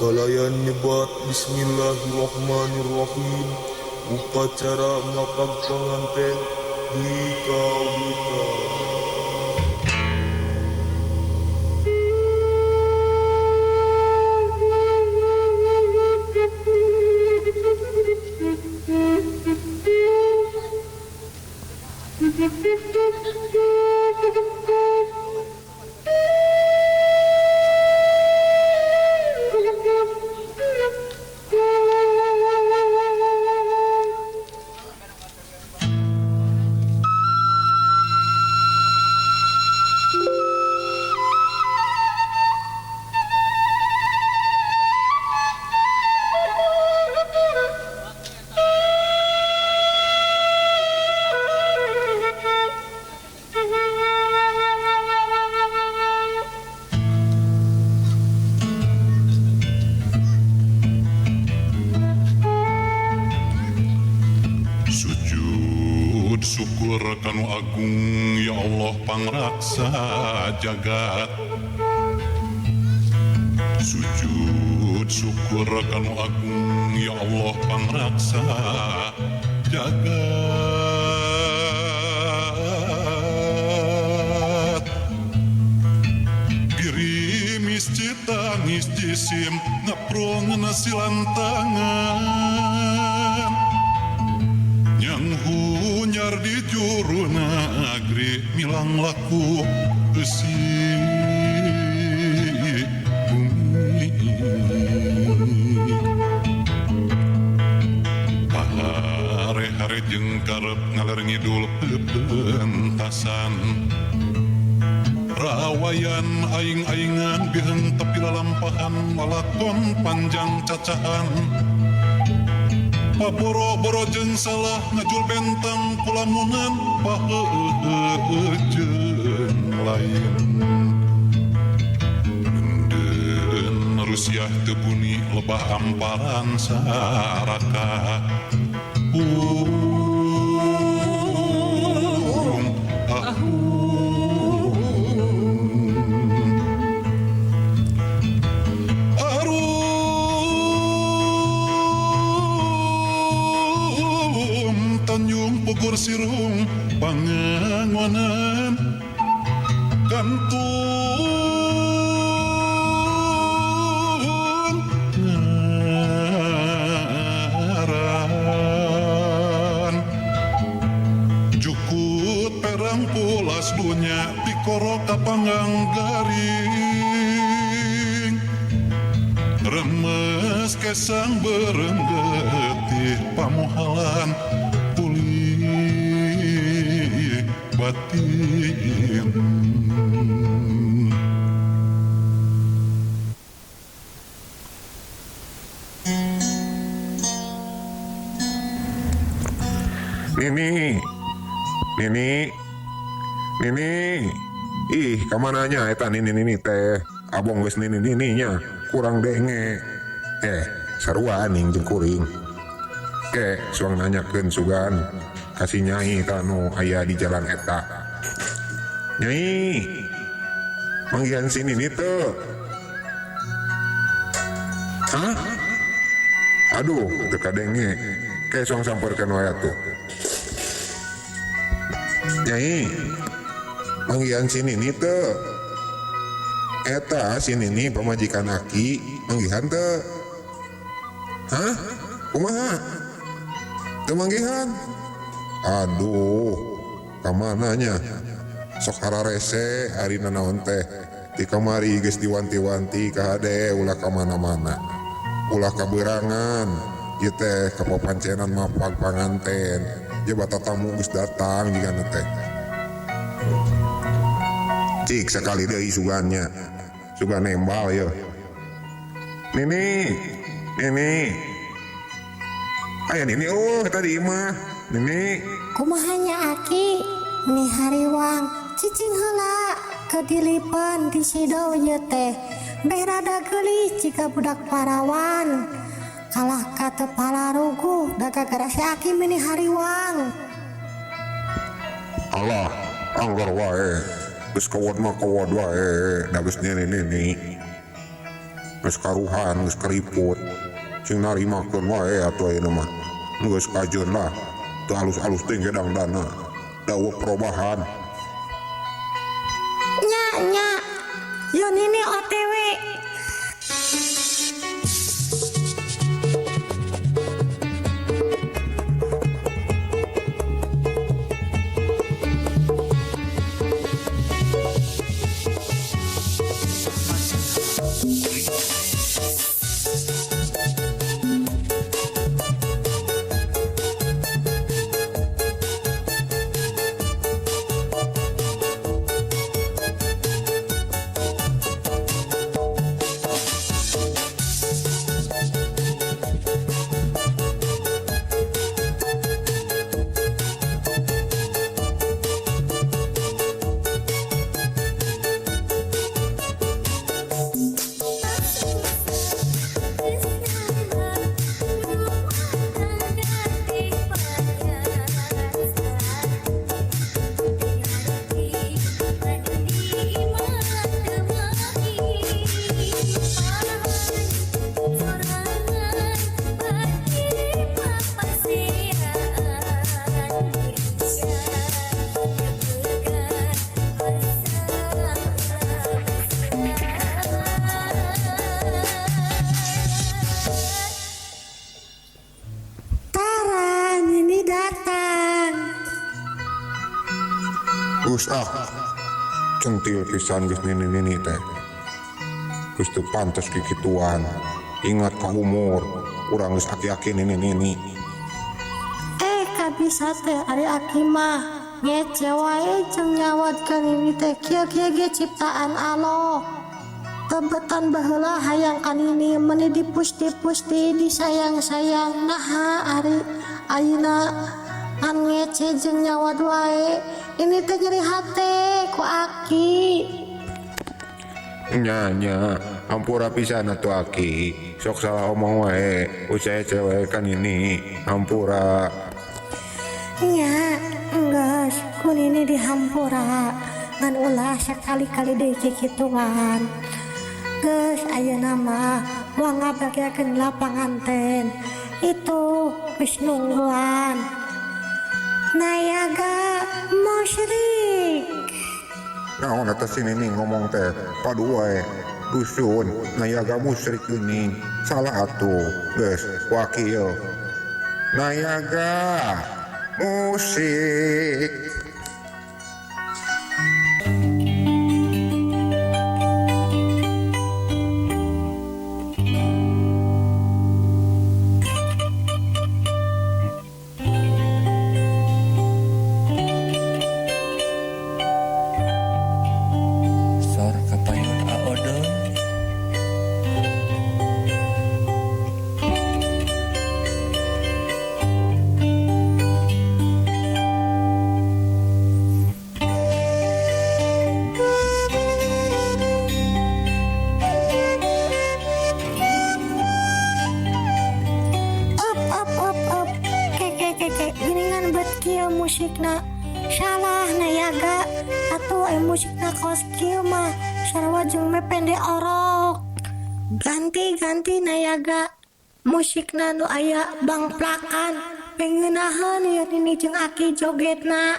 Kalayan nyebat Bismillahirrahmanirrahim. Upacara mapag panganten di kawitan. Sujud syukur kanu agung ya Allah pangraksa jagat. Sujud syukur kanu agung ya Allah pangraksa jagat. Girimis citangis jisim ngaprong nasilantangan. Yang hunyar di juru nagri milang laku besi bumi. Pahare-hare jeung karep ngaler ngidul pepentasan. Rawayan aing-aingan biheng tapi lalampahan walakon panjang cacahan. Paboro-boro jeung salah ngajul bentang kulamunan paheueuh jeung lain. Denden Rusiah teu buni lebah amparan saraka. Ahung. Tanjung Bogor sirung pangangonan kantun ngaran jukut perang pulas dunya tikoro kapanggang garing remes kesang berenggetih pamuhalan batin. Nini, Nini, Nini, ih kamananya eta Nini Nini teh, abong geus Nini Nininya kurang denge, sarua aning jeung kuring, ke suang nanyakeun sugan. Kasih nyai tanu aya di jalan eta. Nyai, manggihan sini nih tuh. Hah? Aduh, teu kadenge. Kayak suang samperkeun wae tuh. Nyai, manggihan sini nih tuh. Eta sini nih pamajikan aki, manggihan teu. Hah? Kumaha? Teu manggihan? Aduh, kamananya sok hararese ari nanaon teh di kamari geus diwanti-wanti ka hade ulah ka mana-mana ulah kaberangan ieu teh kapapancenan mah panganten ieu bata tamu geus datang jigana teh cik sakali deui sugannya sugan nembal yeuh. Nini, Nini, aya Nini eueuh tadi mah. Nini, kumahanya aki meni hariwang cicing heula kedilipan di sido ieu teh beh rada geulis jika budak parawan kalah ka teu palaruguh da gara si aki meni hariwang. Alah, anggar wae geus kawod mah kawod wae da geus nini-nini. Geus karuhan, geus kariput. Sing narimakeun wae atuh ayeuna mah. Geus kajeun lah. Teu alus-alus teuing ge dangdana. Dawa perubahan. Nya nya. Yo Nini OTW. Tara, Nini datang. Geus ah. Centil pisan geus nini-nini teh. Geus teu pantes kikituan. Ingat ka umur, urang geus aki-aki nini-nini. Eh, kabisa teh ari aki mah ngece wae jeung nyawat ka Nini teh kieu-kieu ge ciptaan Allah. Tebetan baheula hayang ka Nini meuni dipusti-pusti disayang-sayang naha ari ayeuna ngan ngece jeung nyawat wae. Ini teh nyeri hate ku aki. Nya nya, ampura pisan atuh aki. Sok salah omong wae, ucai cewek kan ini. Ampura. Nya, enggeus ku Nini dihampura. Ngan ulah sakali-kali deui kikituan. Geus ayeuna mah moal ngabagiakeun lapangan ten. Itu geus nungguan. Nayaga musyrik. Naon eta si Nini ngomong teh, padu wae. Dusun, nayaga musyrik geuning. Salah atuh. Geus, wakil. Nayaga musik. Sor kapayun aodon. Up up up up. Ke ke ke ke geuningan bet kieu musikna. Salah nayaga atuh aya musikna kos kieu mah sarua jeung mepende orok. Ganti-ganti nayaga musikna nu aya bangplakan. Pengeunaheun ieu Nini jeung aki jogetna.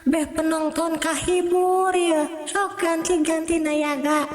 Beh penonton kahibur ya. Sok ganti-ganti nayaga.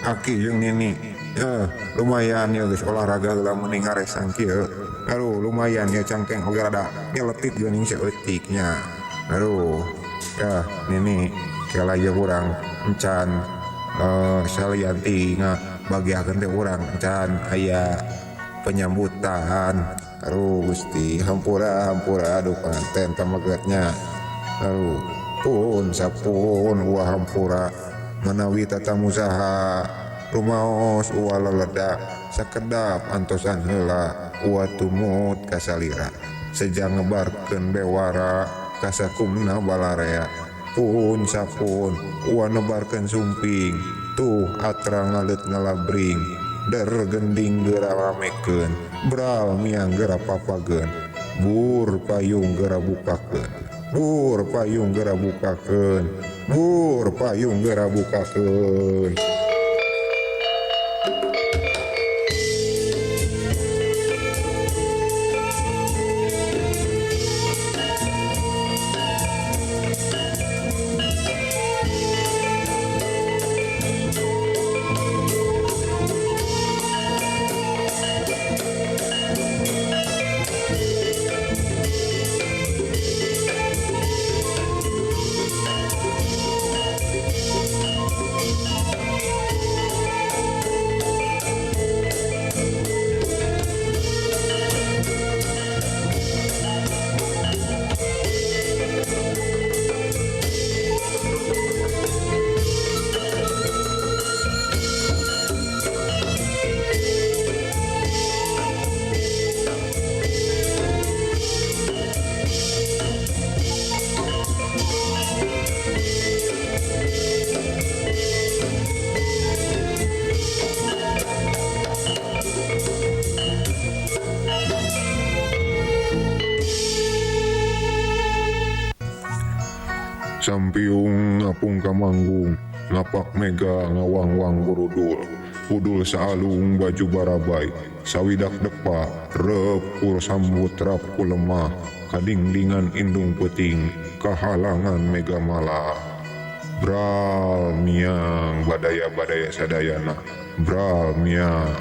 Aki jeung Nini. Lumayan ya geus olahraga heula mending ngaresang kieu. Aduh, lumayan ya cangkeng oge rada nyeletit geuning saeutik nya. Aduh, ya Nini kela ieu urang encan salian ti ngabagiakeun teh urang encan aya penyambutan. Aduh Gusti, hampura hampura aduh panganten pamegetnya. Aduh, pun sapun uah hampura manawi tatamu saha rumaos uah leleda sakedap antosan heula uah tumut kasalira seja ngebarkeun bewara kasakumna balarea pun sapun uah nebarkeun sumping tuh atra ngaleut ngalabring der gending geura ramekeun bral miang geura papageun bur payung geura bukakeun bur payung geura bukakeun bur payung geura bukakeun. Sampiung ngapung ka manggung ngapak mega ngawangwang burudul udul saalung baju barabai sawidak depa rep kur sambut rap ku lemah kadingdingan indung peuting kahalangan mega mala bral miang badaya-badaya sadayana bral miang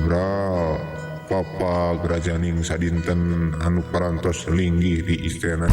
bral papa grajaning sadinten anu parantos linggih di istana.